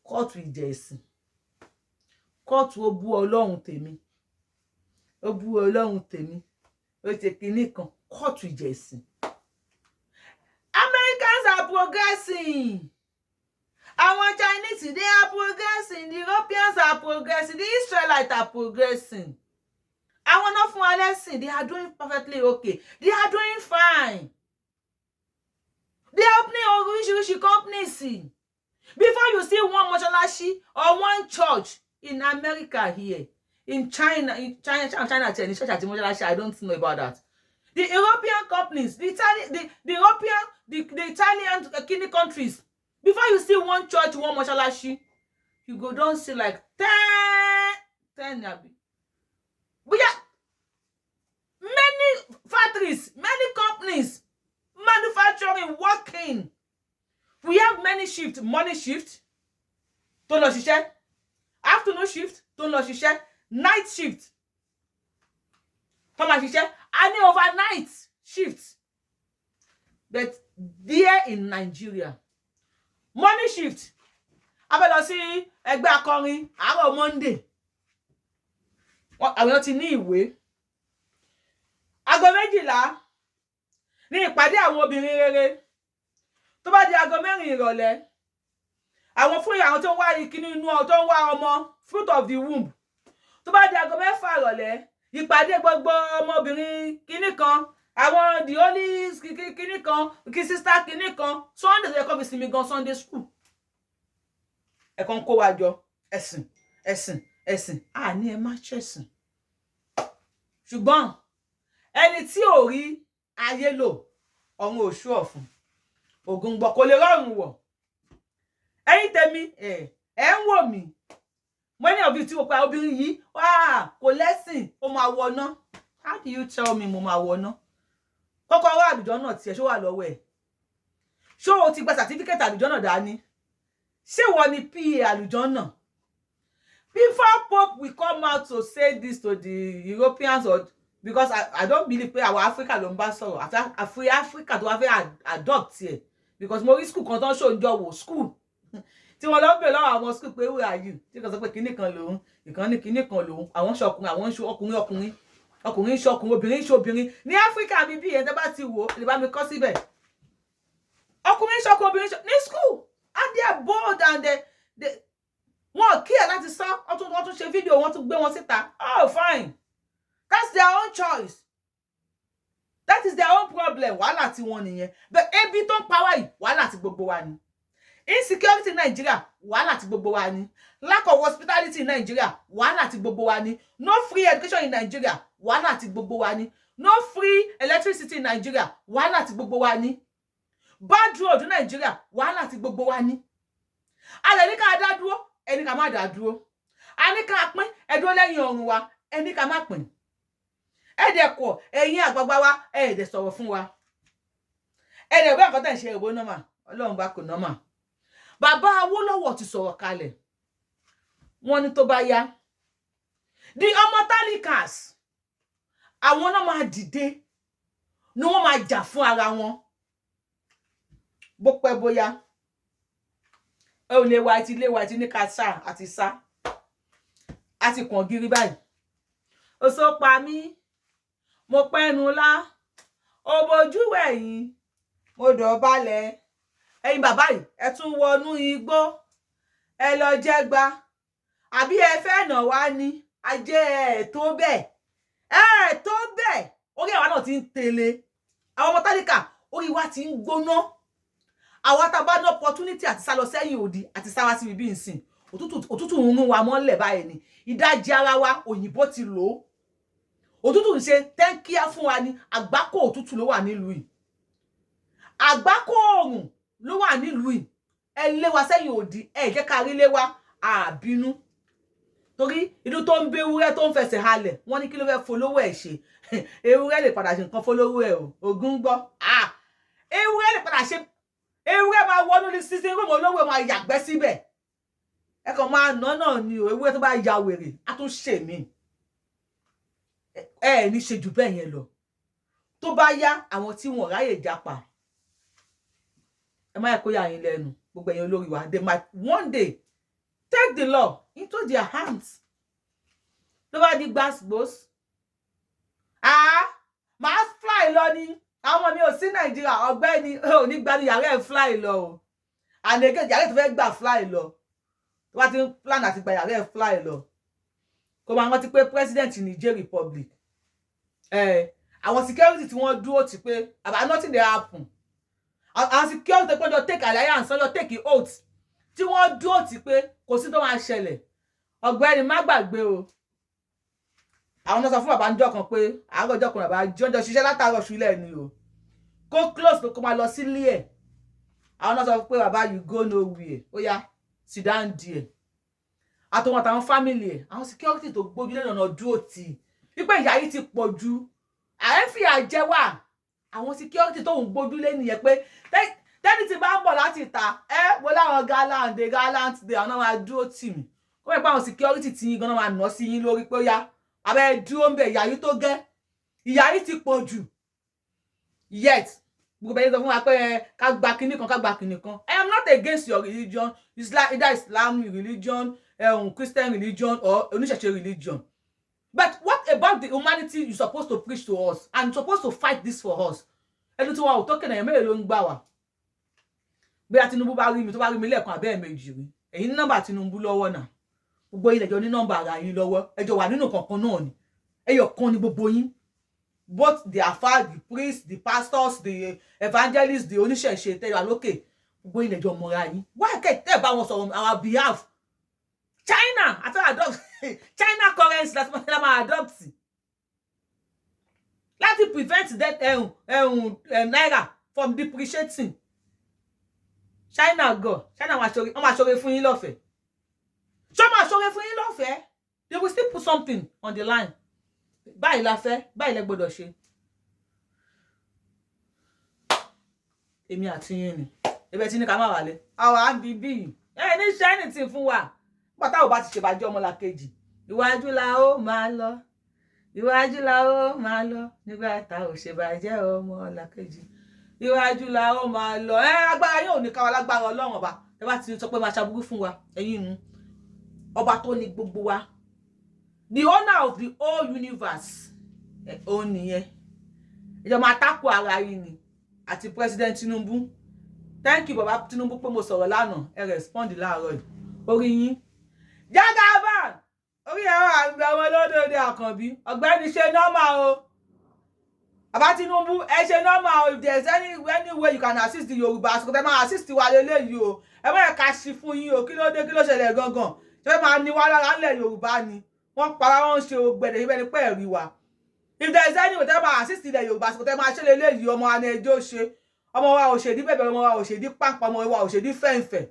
kóòtù ìjẹ̀ ẹ̀sìn, kóòtù ó bú Ọlọ́run tèmi, ó bú Ọlọ́run tèmi, ó ṣe kinní kan, kóòtù ìjẹ̀ ẹ̀sìn. Americans are progressing, àwọn Chinese, they are progressing, the Europeans are progressing, the Israelites are progressing. Àwọn náà fún wa lẹ́sìn. They are doing perfectly okay, they are doing fine, they are opening oríṣiríṣi companies. Before you see one mọ́ṣáláṣí or one church in America here, in China, in China, China tiẹ̀ ní church àti mọ́ṣáláṣí, I don't know about that. The European companies, the Italian, the European, the Italian kini countries, before you see one church, one mọ́ṣáláṣí, you go don see like 10 10 abi bóyá many factories, many companies manufacturing, working. We have many shift: morning shift tó lọ ṣiṣẹ́, afternoon shift tó lọ ṣiṣẹ́, night shift tó máa ṣiṣẹ́, a ní overnight shift. But there in Nigeria, morning shift, a fẹ́ lọ sí ẹgbẹ́ akọrin àárọ̀ Monday, àwọn ti ní ìwé. Aago 12 ní ìpàdé àwọn obìnrin rere. Tó bá di aago 4 ìrọ̀lẹ́, àwọn fún àwọn tó ń wá ìkíní inú, tó ń wá ọmọ, fruit of the womb. Tó bá di aago 6 ìrọ̀lẹ́, ìpàdé gbogbo ọmọbìnrin kíní kan, àwọn the holy kíní kan, kí sister kíní kan. Sunday tó yẹ kó fi sinmi gan, Sunday school, ẹ̀kan kó wa jọ. Ẹ̀sìn, ẹ̀sìn, ẹ̀sìn. Àní ẹ má ṣẹ̀sìn, ṣùgbọ́n ẹni tí ò rí ayé lò, ọ̀run òṣù ọ̀fun ògùn gbọ́, kò lè rọrùn wọ̀. Ẹ̀yin tèmi, ẹ ń wò mí, many of you tí mo pa obìnrin yìí wá kò lẹ́sìn, ó máa wọná. How do you tell me mo máa wọná? Kọ́kọ́rọ́ àlùjọ náà tiẹ̀ ṣó wà lọ́wọ́ ẹ̀? Ṣó o ti gba certificate àlùjọ náà dání? Ṣé wọ́n ni pa àlùjọ náà? Before Pope will come out to say this to the Europeans or Because I don't believe pé àwọn Africa ló ń bá sọ̀rọ̀, àfi Africa tó wá fẹ́ adopt ẹ̀, because mo rí school kan tó ń ṣòǹjọ wò, school tí wọ́n lọ ń bèèrè lọ́wọ́ àwọn school pé, "Who are you?" Tí kan sọ pé kinní kan lòun, ìkan ní kinní kan lòun. Àwọn ṣọkùnrin, àwọn ń ṣe ọkùnrin, ọkùnrin, ọkùnrin ń ṣe ọkùnrin, obìnrin ń ṣe obìnrin ní Áfíríkà mi. Bí ẹ̀ tẹ́ bá ti wò ó, lè bá mi kọ́ síbẹ̀. Ọkùnrin ń ṣe ọkùnrin, obìnrin ń ṣe ní school, and they are bold and they wọn kí ẹ láti sọ. Wọ́n tún ṣe fídíò, wọ́n tún gbé wọn síta. Oh, fine, that's their own choice, that is their own problem. Wàhálà tí wọn nìyẹn. But ebi tó ń pa wá yìí, wàhálà tí gbogbo wa ni. Insecurity in Nigeria, wàhálà tí gbogbo wa ni. Lack of hospitality in Nigeria, wàhálà tí gbogbo wa ni. No free education in Nigeria, wàhálà tí gbogbo wa ni. No free electricity in Nigeria, wàhálà tí gbogbo wa ni. Bad road in Nigeria, wàhálà tí gbogbo wa ni. A lè ní ká dá dúró, ẹni ká má dá dúró. A ní ká pín ẹdúró lẹ́yìn ọrùn wa, ẹni ká má pín. Ẹ̀ẹ́dẹ̀kọ̀ ẹ̀yin àgbààgbà wa, ẹ̀ẹ́dẹ̀ sọ̀rọ̀ fún wa. Ẹ̀ẹ́dẹ̀ bí àkọ́tà ìṣe ìwé normal. Ọlọ́run bá kò normal. Bàbá Awólọ́wọ̀ ti sọ̀rọ̀ kalẹ̀. Wọ́n ní tó bá yá, the ọmọ tálíkàs, àwọn náà máa dìde ni wọ́n máa jà fún ara wọn. Bó pẹ́ bóyá, ẹ ò lè wa ti lé wa ti ní ká sá àti sá àti kàn gírí báyìí. Oṣó pa mí, mo pẹ́nu lá, ó bojú wẹ̀yìn, mo dọ̀bálẹ̀. Ẹ̀yin bàbá yìí, ẹ tún wọnú igbó, ẹ lọ jẹgba, àbí ẹ fẹ́ nà wá ní ajé? Ẹ tó bẹ́ẹ̀, ẹ tó bẹ́ẹ̀. Orí àwa náà ti ń tẹ̀lé àwọn ọmọ tálíkà, orí wa ti ń gbóná. Àwa tá a bá ní opportunity àti sá lọ sẹ́yìn òdì àti sá wá síbi bí nsìn, òtútù ń rún wa mọ́lẹ̀ báyìí ni. Ìdajì ara wa, òyìnbó ti lò ó. Òtútù ń ṣe tẹ́ńkíá fún wa ní. Àgbákò òtútù ló wà nílùú yìí, àgbákò òòrùn ló wà nílùú yìí. Ẹ lé wa sẹ́yìn òdì, ẹ jẹ́ ká rí lé wa. Àbínú torí inú tó ń bẹ ewúrẹ́ tó ń fẹsẹ̀ halẹ̀, wọ́n ní kí ló fẹ́ folówó ẹ̀ ṣe? Ewúrẹ́ lè padà ṣe nǹkan folówó ẹ̀ o. Ògún gbọ́, ewúrẹ́ lè padà ṣe. Ewúrẹ́ máa wọnú ní sitting room olówó, máa yàgbẹ́ síbẹ̀. Ẹ kàn máa ná náà ni o. Ewúrẹ́ tó bá ya wèrè á tún ṣe mí. Ẹ ẹ ní ṣe jù bẹ́ẹ̀ yẹn lọ. Tó bá yá, àwọn tí wọn ráyè jápa, ẹ má yẹ kó yà yín lẹ́nu. Gbogbo ẹ̀yin olórí wa, they might one day take the law into their hands. Ló bá di gbàsgbòs, ah, màá fly lọ ni, àwọn ọmọ mi ò sí Nàìjíríà. Ọ̀gbẹ́ni ò ní gba ní yàrá ẹ̀ fly lọ o. And again, yàrá ẹ̀ tó fẹ́ gbà fly lọ, tó bá ti ń plan àti gba yàrá ẹ̀ fly lọ, kó máa rántí pé president Niger Republic, àwọn security tí wọ́n dúró ti pé àbá nothing dey happen. Àwọn security tó péjọ take alliance, wọ́n jọ take oath, tí wọ́n dúró ti pé kò sí tó máa ṣẹlẹ̀. Ọ̀gbẹ́ni, má gbàgbé o. Àwọn náà sọ fún bàbá ńjọ́ kan pé àárọ̀ ọjọ́ kan, bàbá jọjọ ṣiṣẹ́ látàárọ̀ ṣúlẹ̀ ni o, kó close pé kó máa lọ sílé ẹ̀. Àwọn náà sọ pé, "Bàbá, you go nowhere. Ó yá, sit down there." Àtòwọn àtàwọn family ẹ̀, àwọn security tó gbójú lẹ́nu ọ̀nà dúró tì í wípé ìyà yìí ti pọ̀ ju, à ń fìyà jẹ wá. Àwọn security tó ń gbójú lé nìyẹn pé tẹ́ni tí bá ń bọ̀ láti ìta ẹ mo láwọn gallant day, gallant day, àwọn náà máa dúró tì mí. Kó mọ̀ pé àwọn security tí yín gan-an máa nà sí yín lórí pé ó yá, abẹ́ dúró ń bẹ̀. Ìyà yìí tó gẹ́, ìyà yìí ti pọ̀ jù. Yet gbogbo ẹ̀yin sọ fún wa pé ká gba kinní kan, ká gba kinní kan. I am not against your religion, Islam, either Islam religion, Christian religion or oníṣẹ̀ṣe religion, but what about the humanity you supposed to preach to us and supposed to fight this for us? Ẹni tí wọn ò tó kẹ̀nà mélòó ló ń gbà wá? Bóyá Tinubu bá rí mi, tó bá rí mi lẹ́ẹ̀kan àbẹ́ẹ̀ méjì rí, èyí ní nọ́mbà Tinubu lọ́wọ́ náà. Gbogbo ilẹ̀ jọ ní nọ́mbà ara yín lọ́wọ́. Ẹjọ́ wà nínú kankan náà ni, ẹyọ kan ni gbogbo yín, both the afa, the priest, the pastors, the evangelists, the oníṣẹ̀ṣe tẹ́yọ lókè. Gbogbo ilẹ̀ jọ mọ́ra yín. Why kẹ́ tẹ́ bá wọn sọ̀rọ̀ on our behalf? China àti adopt China currency láti máa adopt láti prevent that naira from depreciating. China go, China máa ṣoore, wọ́n máa ṣoore fún yín lọ́fẹ̀ẹ́. Ṣé wọ́n máa ṣoore fún yín lọ́fẹ̀ẹ́? They will still put something on the line. Báyìí la fẹ́, báyìí lẹ gbọ́dọ̀ ṣe. Èmi àti yín ni ebe tí ní ká má wálé àwọn à ń bí bí ẹ ní ṣe anything fún wa. Nígbà táwọn bá ti ṣèbàjẹ́ ọmọlàkejì, iwájú la ó máa lọ. Iwájú la ó máa lọ nígbà tá ò ṣe bàjẹ́ ọmọ làkejì. Iwájú la ó máa lọ. Ẹ agbára yóò ní káwa lágbára Ọlọ́run Ọba. Ẹ bá ti sọ pé máa ṣàbúrú fún wa, ẹ̀yin nu ọba tó ní gbogbo wa, the owner of the whole universe, òun nìyẹn. Ìjọba máa tákù ara yìí ni àti President Tinubu. Thank you, Baba Tinubu, pé mo sọ̀rọ̀ lánàá, ẹ respond láàárọ̀ yìí. Orí yín Jagaban, orí ẹ̀rọ àgbẹ̀ ọmọ lódòdó Àkànbí. Ọ̀gbẹ́ni, ṣe normal o. Baba Tinubu, ẹ ṣe normal o. If there is any way you can assist the Yorùbá, àsìkò tẹ máa assist wa lélẹ́yìí o. Ẹ má yẹ ká ṣí fún yín o. Kí ló dé? Kí ló ṣẹlẹ̀ gangan? Ṣé máa ní wá lára ńlẹ̀ Yorùbá ni? Wọ́n para wọn, ṣe gbẹ̀dẹ̀ síbẹ̀ ní pẹ́ẹ́rì wa. If there is any way tẹ máa assist ilẹ̀ Yorùbá, àsìkò tẹ máa ṣe lélẹ́yìí. Ọmọ wa ní ẹjọ́ ṣe, ọmọ wa ò ṣèdí bẹ̀bẹ̀, ọmọ wa ò ṣèdí pàǹpà, ọmọ wa ò ṣèdí fẹ̀ǹfẹ̀.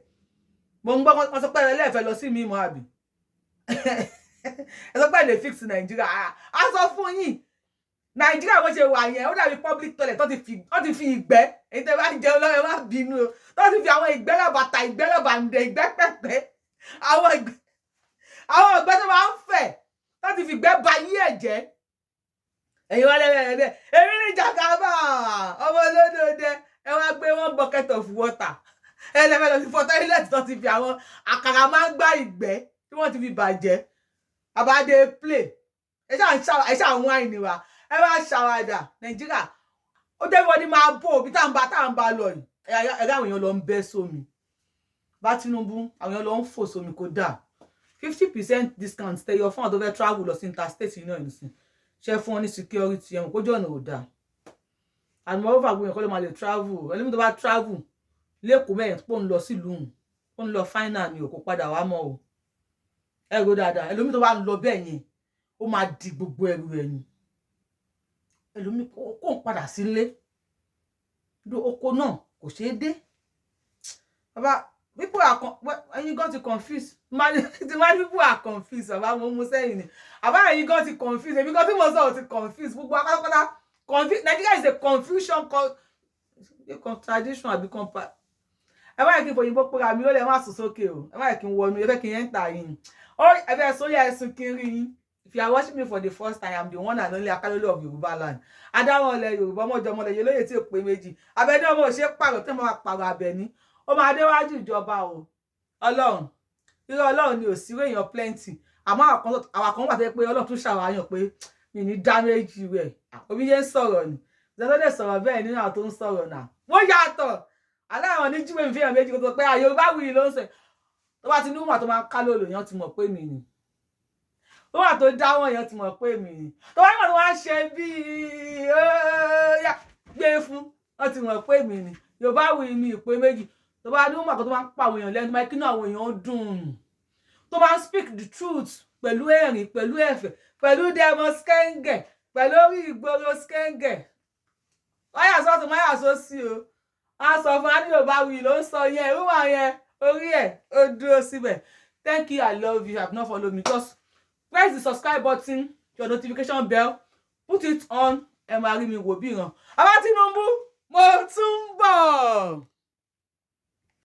Mo ń gbọ́ wọ́n sọ pé ẹlẹ́ẹ̀fẹ́ lọ sí mi mọ́, àbí ẹ sọ pé ẹ lè fix Nàìjíríà? A sọ fún yín, Nàìjíríà bó ṣe wà yẹn, ó dàbí public toilet tó ti fi ìgbẹ́. Èyí tẹ́ bá ń jẹun lọ́wọ́, ẹ má bínú o, tó ti fi àwọn ìgbẹ́ ràbàtà, ìgbẹ́ ràbàǹdẹ̀, ìgbẹ́ pẹ̀pẹ́, àwọn ìgbẹ́ tó máa ń fẹ̀, tó ti fi ìgbẹ́ ba yí ẹ̀ jẹ́. Ẹ̀yin wá lẹ́rẹ̀ èmi ní Jàkàbá ọmọ olódòdó, ẹ wá gbé one bucket of water, ẹ lẹ́fẹ̀ẹ́ lọ sí fọ toilet tó ti fi àwọn àkàrà máa ń gbá ìgbẹ́ tí wọ́n ti fi bàjẹ́. Àbádé play, ẹ ṣáà ń wáìnì wa, ẹ wá ṣàwàdà. Nàìjíríà ó jẹ́ wọ́n ní máa bò bí tá à ń bá lọ yìí. Ẹ̀rọ àwọn èèyàn lọ ń bẹ́ sómi bá Tinubu, àwọn èèyàn lọ ń fò sómi. Kó dáa, 50% discount tẹyọ fún àwọn tó fẹ́ travel lọ sí interstate yìí náà nìsín, ṣe fún wọn ní security ẹ̀wọ̀n kójú ọ̀nà ò dáa. And moreover, gbogbo èèyàn kọ́ ló máa lè travel. Ẹlẹ́mi tó bá travel lẹ́kọ̀ọ́ mẹ́rin pò ń lọ sílùú, ó ń lọ final ni, ò kó padà wá mọ́ o. Ẹ ro dáadáa. Ẹlòmí tó bá ń lọ bẹ́ẹ̀ yẹn, ó máa di gbogbo ẹrù ẹ̀yìn. Ẹlòmí kó ń padà sílé, oko náà kò ṣeé dé. Bàbá, people are, ẹ̀yin gan ti confused. Ti máa, people are confused. Bàbá, mo mú sẹ́yìn ni. Bàbá, ẹ̀yin gan ti confused, èmi gan tí mo sọ ti confused, gbogbo akọ́kọ́lá confuse. Nigeria is a confusion, contradiction àbí compa. Ẹ má yẹ kí n fòyìnbó pé àmì ó lè má sùn sókè o. Ẹ má yẹ kí n wọnú, ẹ fẹ́ kí n enter yín ó, ẹ fẹ́ sóyà ẹ̀sùn kí n rí yín. If you are watching me for the first time, I am the one and only Akalolu of Yorùbá land, adáwọn ilẹ̀ Yorùbá, ọmọjọ ọmọlẹ̀ yìí lóye tí ò pé méjì. Abẹ́ní ọmọ òṣè pààrọ̀ tí wọ́n máa pààrọ̀ Abẹ́ní, ó máa déwájú ìjọba o. Ọlọ́run, irú Ọlọ́run ni ò sí èèyàn plenty, àmọ́ àwọn kan wà tó yẹ pé Ọlọ́run tún ṣàwáyàn pé mi ní dáméjì rẹ̀. Omi yẹn ń sọ̀rọ̀ ni ìjọba lè sọ̀rọ̀ bẹ́ẹ̀ nínú àwọn tó ń sọ̀rọ̀ náà, wọ́n yàtọ̀ aláwọn ní jíwèé mi fihàn méjì kó tó pé Yorùbá wuyì ló ń sọ. Tó bá ti ní wà tó máa ń ká lòlò yẹn, ti mọ̀ pé mi ni. Tó wà tó dáwọ́ yẹn, ti mọ̀ pé mi ni. Tó bá nígbà tó wá ń ṣe bíi gbé fún wọ́n, ti mọ̀ pé mi ni. Yorùbá wuyì mi ìpè méjì. Tó bá ní wà tó máa ń pa àwọn èèyàn lẹ́nu, tó máa kí inú àwọn èèyàn dùn, tó máa ń speak the truth pẹ̀lú ẹ̀rín, pẹ̀lú ẹ̀fẹ̀, pẹ̀lú demo skẹ́ngẹ̀, pẹ̀lú orí ìgboro skẹ́ngẹ̀, wáyà sọ́tún wáyà sósì o, a sọ fún wa ní Yorùbá wuyì ló ń sọ yẹn, ìwúwà yẹn, orí ẹ̀ ó dúró síbẹ̀. Thank you, I love you. Have not followed me, just press the subscribe button, your notification bell, put it on. Ẹ máa rí mi wò bí ìran. Bàbá Tinubu, mo tún ń bọ̀.